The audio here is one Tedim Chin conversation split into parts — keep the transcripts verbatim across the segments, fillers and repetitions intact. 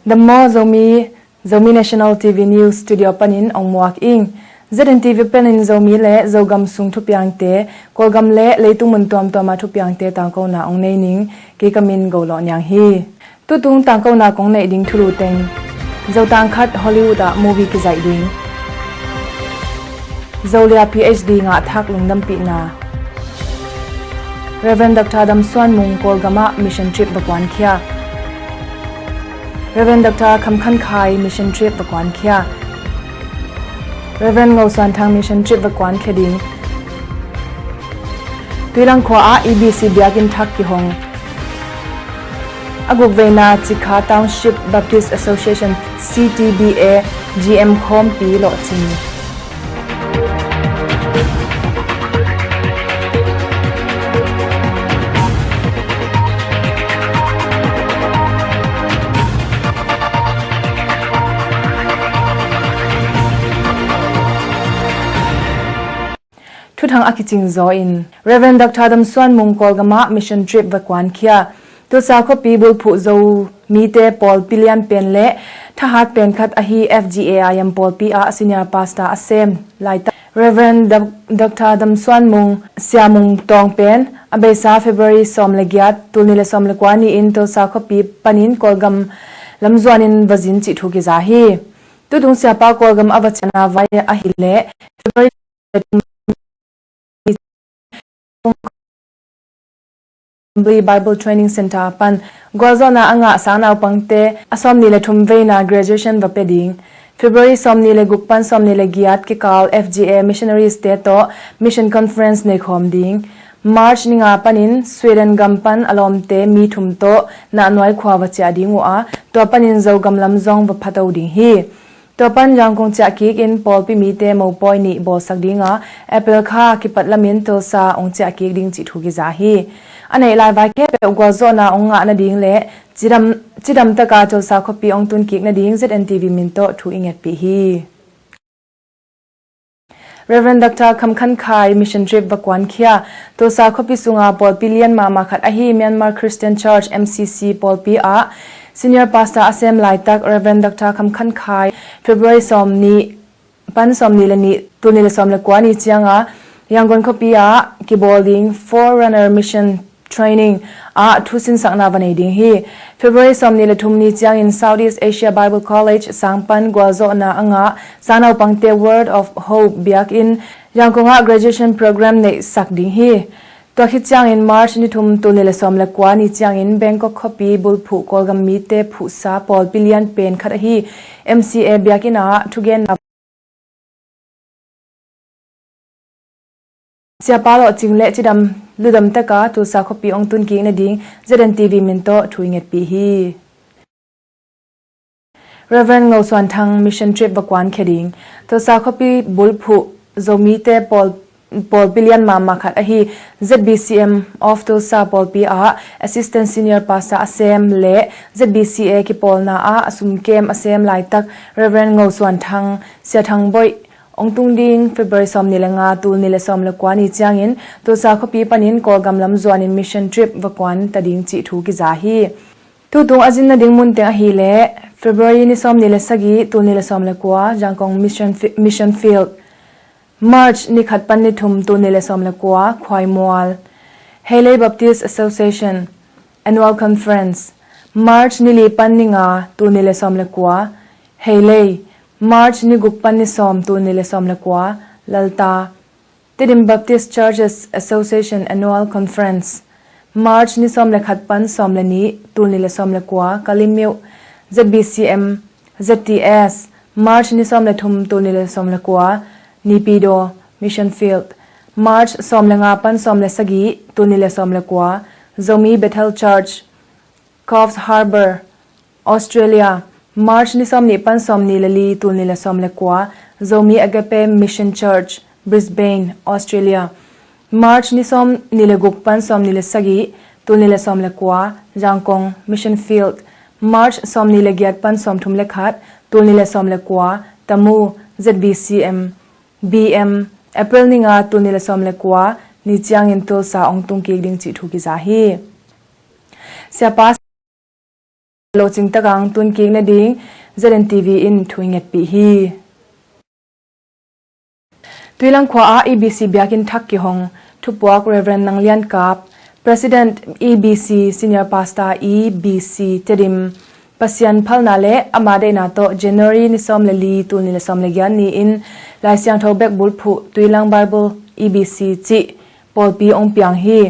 The Maw Zomi, Zomi National T V News Studio panin ong muak ing. Z N T V panin Zomi le Zogam sung thupiangte, Kawlgam le leitung mun tuamtuama thupiangte tangkona ong nei ning. Kei ka min Go Lawh Niang hi. Tutung tangkona kong neih ding thulu teng: Zotang khat Hollywood ah movie kizaih ding. Zolia P H D ngah thak lungdampihna. Reverend Doctor Dam Suan Mung Kawlgam ah mission trip va kuankhia. Reverend Doctor Kham Khan Khai mission trip va kuankhia. Reverend Ngo Suan Thang mission trip va kuankhia ding. Tuilang khua ah E B C biakinn thak kihong. A guk veina Cikha Township Baptist Association, C T B A, G M khawmpi lawhcing. Thuthang a kicing zaw in, Reverend Doctor Dam Suan Mung Kawlgam ah mission trip va kuankhia. Tulsa khuapi bulphuh Zomite pawlpi lian pen le thahat pen khat ahi F G A I M pawlpi ah senior pastor a sem laitak Reverend Doc-, Doctor Dam Suan Mung, Sia Mung Tawng pen a beisa February sawm le giat, tul nih le sawm le kua ni-in Tulsa khuapi panin Kawlgam lam zuanin va zin cih thu kiza hi. Tutung siapa Kawlgam a va ciahna vai ahileh February Assembly Bible Training Center pan gualzawhna a ngah sangnaupangte a sawmnih le thum veina graduation va pia ding. February sawmnih le guk pan sawmnih le giat kikal F G A missionaries te tawh mission conference neikhawm ding. March ni nga panin Sweden gam pan a lawmte mi thum tawh Nahnuai khua va ciah ding uh a, tua panin Zogam lam zong va phato ding hi. Tua pan Yangon ciah kik in pawlpi mite mopawi nih bawlsak dinga, April kha kipat lamin Tulsa ong ciah kik ding cih thu kiza hi. A neih lai vai khempeuh gualzawhna ong ngah nading le cidam, cidam taka Tulsa khuapi ong tun kik nading Z N T V min tawh thu i ngetpih hi. Reverend Doctor Kham Khan Khai mission trip va kuankhia. Tulsa khuapi sunga pawlpi lian mahmah khat ahi Myanmar Christian Church, M C C pawlpi ah senior pastor a sem laitak Reverend Doctor Kham Khan Khai February sawmnih pan sawmnih le nih, tul nih le sawm le kua ni cianga Yangon khuapi ah kibawl ding Forerunner Mission Training ah thusinsakna va nei ding hi. February sawmnih le thum ni ciangin Southeast Asia Bible College sang pan gualzawhna a ngah sangnaupangte Word of Hope biakinn Yangon ah graduation program neihsak ding hi. Tua khit ciangin March ni thum, tul nih le sawm le kua ni ciangin Bangkok khuapi bulphuh Kawlgam mite phuhsa pawlpi lian pen khat ahi M C A biakinn ah thugenna siapa lawhcing le cidam ludam taka Tulsa khuapi ong tun kik nading Z N T V min tawh thu i ngetpih hi. Reverend Ngo Suan Thang mission trip va kuankhia ding. Tulsa khuapi bulphuh Zomite pawl, pawlpi lian mahmah khat ahi Z B C M of Tulsa pawlpi ah Assistant Senior Pastor a sem le Z B C A kipawlna ah a sumkem a sem laitak Reverend Ngo Suan Thang, Sia Thang Boih, ong tung ding February sawmnih le nga, tul nih le sawm le kua ni ciangin Tulsa khuapi panin Kawlgam lam zuanin mission trip va kuan ta ding cih thu kiza hi. Tutung a zin nading mun teng ahileh February ni sawmnih le sagih, tul nih le sawm le kua, Zangkong Mission Fi-, Mission Field. March ni khat pan ni thum, tul nih le sawm le kua, Khuaimual. Heilei Baptist Association Annual Conference. March ni li pan ni nga, tul nih le sawm le kua, Heilei. March ni guk pan ni sawm, tul nih le sawm le kua, Lalta. Tedim Baptist Churches Association Annual Conference. March ni sawm le khat pan sawm le nih, tul nih le sawm le kua, Kalemyo. Z B C M, Z T S. March ni sawm le thum, tul nih le sawm le kua, Naypyidaw Mission Field. March sawm le nga pan sawm le sagih, tul nih le sawm le kua, Zomi Bethel Church, Coffs Harbour, Australia. March ni sawmnih pan sawmnih le li, tul nih le sawm le kua, Zomi Agape Mission Church, Brisbane, Australia. March ni sawmnih le guk pan sawmnih le sagih, tul nih le sawm le kua, Zangkong Mission Field. March sawmnih le giat pan sawmthum le khat, tul nih le sawm le kua, Tamu, Z B C M, B M. April ni nga, tul nih le sawm le kua ni ciangin Tulsa ong tung kik ding cih thu kiza hi. Siapa lo cingtak ang tun kik nading Z N T V in thu i ngetpih hi. Tuilang khua ah E B C biakinn thak kihong thupuak Reverend Nanglian Kap, President E B C, Senior Pastor E B C Tedim, Pasian phalna le ama deihna tawh January ni sawm le li, tul ni le sawm le giat ni-in Lai Siangtho bek bulphuh Tuilang Bible E B C cih pawlpi ong piang hi.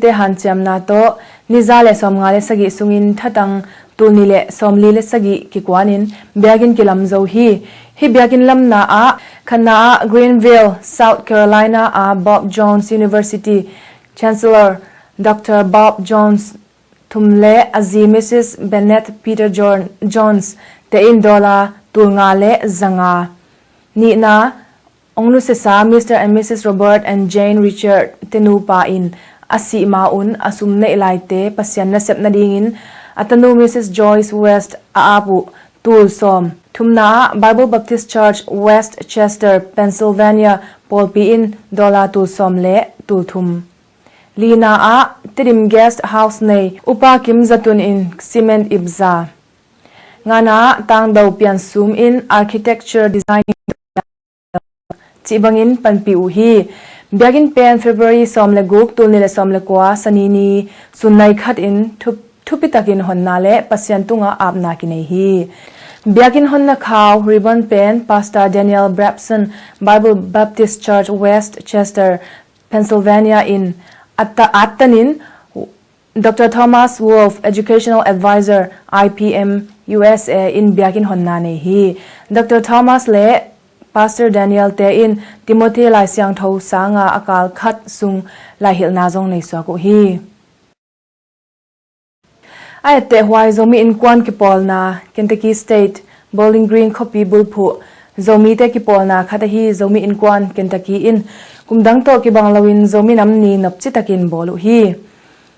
Te hanciamna tawh ni za le sawmnga le sagih sungin thatang tul ni le sawmli le sagih kikuanin biakinn kilam zo hi. Hih biakinn lamna ah khatna ah Greenville, South Carolina ah Bob Jones University Chancellor Doctor Bob Jones thum le a zi Missus Bennett Peter John, Jones te in dollar tul nga le za nga. Nihna, ong nusiasa Mister and Missus Robert and Jane Richard te nupa in a sih ma-un a sum neih laite Pasian nasep nadingin a tanu Missus Joyce West a ap uh tul sawm. Thumna ah Bible Baptist Church Westchester, Pennsylvania pawlpi in dollar tul sawm le tul thum. Lina ah Tedim Guest House nei Upa Kim Zatun in cement ipza. Ngana ah Tangdo Piansum in architecture designing cih bangin panpih uh hi. Biakinn pen February sawm le guk, tul ni le sawm le kua, Sani ni sun nai khat in thup, thupitakin honna le Pasian tungah apna kinei hi. Biakinn honna khau ribbon pen Pastor Daniel Brabson, Bible Baptist Church Westchester, Pennsylvania in atta, attanin Doctor Thomas Wolf, Educational Advisor, I P M, U S A in biakinn honna nei hi. Doctor Thomas le Pastor Daniel te in Timothy Lai Siangtho sanga a kal khat sung laihilhna zong nei suak uh hi. A etteh huai Zomi Innkuan kipawlna, Kentucky State, Bowling Green khuapi bulphuh Zomite kipawlna khat ahi Zomi Innkuan Kentucky in kum dang tawh kibang loin Zomi Nam Ni nopcitakin bawl uh hi.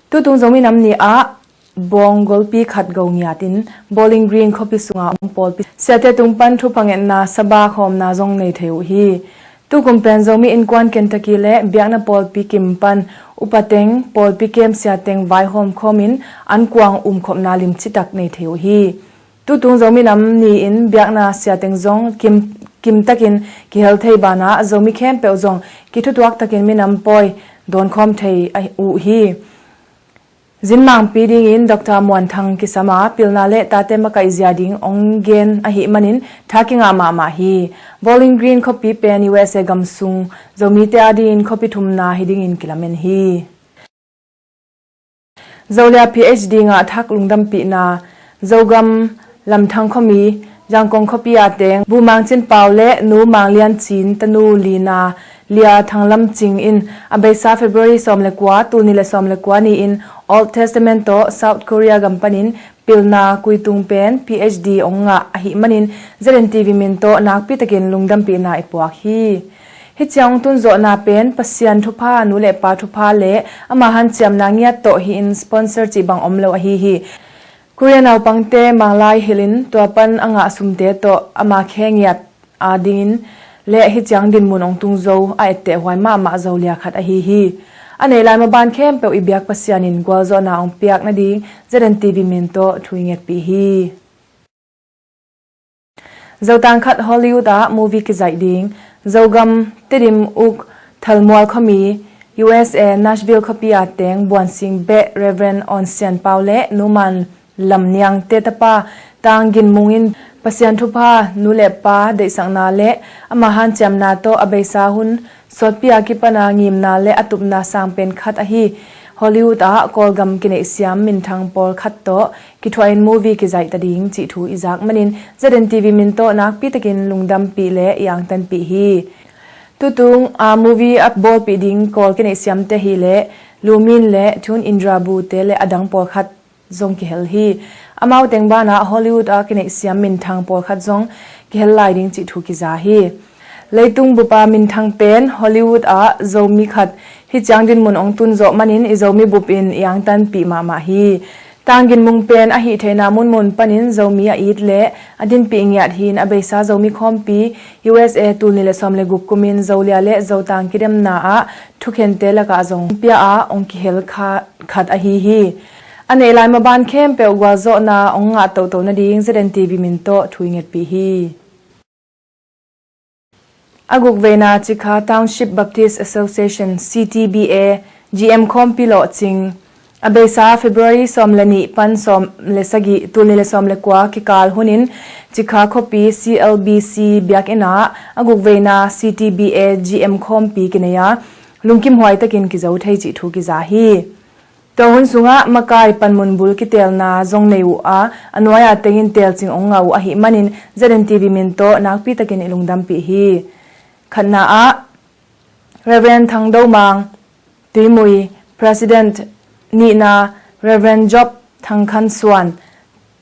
Tutung Zomi Nam Ni ah bawng golpi khat go ngiatin Bowling Green khuapi sunga om pawlpi siate tung pan thupha ngetna saba khawmna zong nei thei uh hi. Tukum pen Zomi Innkuan Kentucky le biakna pawlpi kim pan upa teng, pawlpi kem sia teng vaihawm khawmin ankuang umkhopna limcitak nei thei uh hi. Tutung Zomi Nam Ni-in biakna sia teng zong kim, kimtakin kihel thei banah Zomi khempeuh zong kithutuaktakin minam pawi dawnkhawm thei uh hi. Zinmangpi dingin Doctor Muan Thang kisama pilna le tate makaih zia ding ong gen ahih manin tha kingah mahmah hi. Bowling Green khuapi pen U S A gam sung Zomite adingin khuapi thumna hi dingin kilamen hi. Zolia P H D ngah thak lungdampihna, Zogam Lamthang khuami, Zangkong khuapi a teng, Bu Mang Cin Pau le Nu Mang Lian Cin tanu Lina Lia Thang Lam Cing in a beisa February sawm le kua, tul ni le sawm le kua ni-in Old Testament tawh South Korea gam panin pilna kuitung pen P H D ong ngah ahih manin Z N T V min tawh nakpi takin lungdampihna i puak hi. Hih ciang ong tunzawhna pen Pasian thupha, nu le pa thupha le ama hanciamna ngiat tawh hi-in sponsor cih bang om lo ahi hi. Korea naupangte Manglai hilhin tua pan a ngah sumte tawh ama khe ngiat adingin le hih ciang dinmun ong tung zo a etteh huai mahmah Zolia khat ahi hi. A neih lai maban khempeuh i biak Pasian in gualzawhna ong piak nading Z N T V min tawh thu i ngetpih hi. Zotang khat Hollywood ah movie kizaih ding, Zogam Tedim uk Thalmual khuami, U S A Nashville khuapi a teng buansing beh Reverend Awn Sian Pau le Nu Man Lam Niang te tapa Tang Gin Mung in Pasian thupha, nu le pa deihsakna le ama hanciamna tawh a beisa hun sawtpi a kipana ngimna le a tupna sang pen khat ahi Hollywood ah Kawlgam kineihsiam minthang pawlkhat tawh kithuahin movie kizaih ta ding cih thu i zak manin Z N T V min tawh nakpi takin lungdampih le i angtanpih hi. Tutung a movie a bawlpih ding Kawl kineihsiamte hi le Lumin le Thun Indra Bu te le a dang pawlkhat zong kihel hi. Amau teng banah Hollywood a kineihsiam minthang pawlkhat zong kihel lai ding cih thu kiza hi. Leitung bupa minthang pen Hollywood ah Zomi khat hih ciang dinmun ong tunzawh manin i Zomi bup in i angtanpih mahmah hi. Tang Gin Mung pen a hih theihna munmun panin Zomi a it le a dinpih ngiat hi-in a beisa Zomi khawmpi U S A tul ni le sawm le guk kumin Zolia le Zotang kidemna ah thukhente lakah zong pia a ong kihel kha, khat ahi hi. A neih lai maban khempeuh gualzawhna hong ngah tohtoh nading Z N T V min tawh thu i ngetpih hi. A guk veina Cikha Township Baptist Association, C T B A, G M khawmpi lawhcing. A beisa February sawm le nih pan sawm le sagih, tul nih le sawm le kua kikal hunin Cikha khuapi C L B C biakinn ah a guk veina C T B A G M khawmpi kinei a, lungkimhuai takin kizo thei cih thu kiza hi. Tua hun sungah makai panmun bul kiteelna zong nei uh a, a nuai-a tengin teelcing hong ngah uh ahih manin Z N T V min tawh nakpi takin i lungdampih hi. Khatna ah Reverend Thang Do Mang, Tuimui, President. Nihna Reverend Job Thang Khan Suan,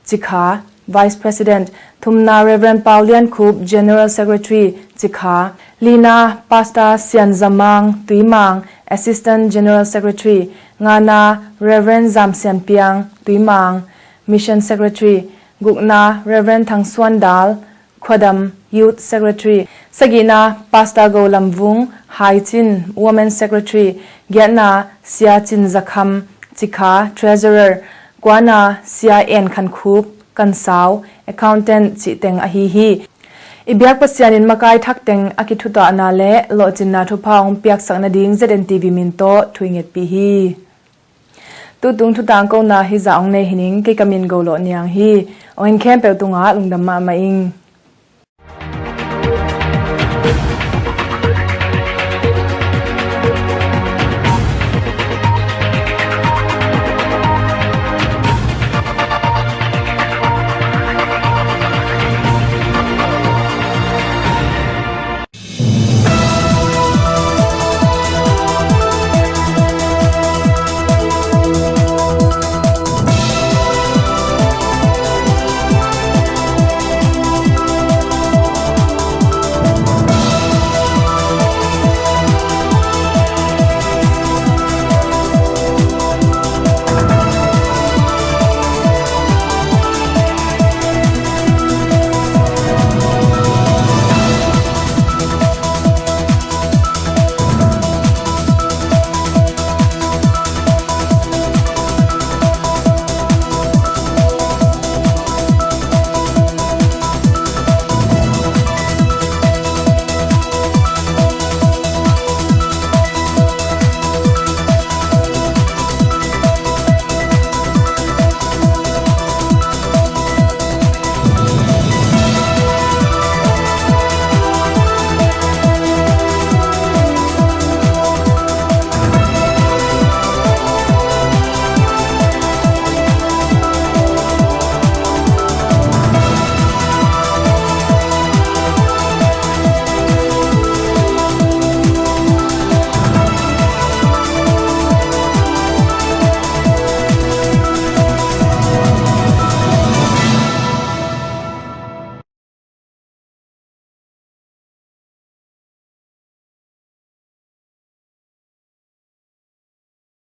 Cikha, Vice President. Thumna Reverend Pau Lian Khup, General Secretary, Cikha. Lina Pastor Sian Za Mang, Tuimang, Assistant General Secretary. Ngana Reverend Zam Sian Piang, Tuimang, Mission Secretary. Gukna Reverend Thang Suan Dal, Khuadam, Youth Secretary. Sagihna Pastor Go Lam Vung, Hai Cin, Women Secretary. Giatna Sia Cin Za Kham, Cikha, Treasurer. Kuana Sia En Khan Khup, Kan Sau, Accountant cih teng ahi hi. I biak Pasian in makai thak teng a kithutahna le lawhcinna thupha hong piaksak nading Z N T V min tawh thu i ngetpih hi. Tutung thutangkona hizah hong nei hi ning. Kei ka min Go Lawh Niang hi. Hong en khempeuh tungah lungdam mahmah ing.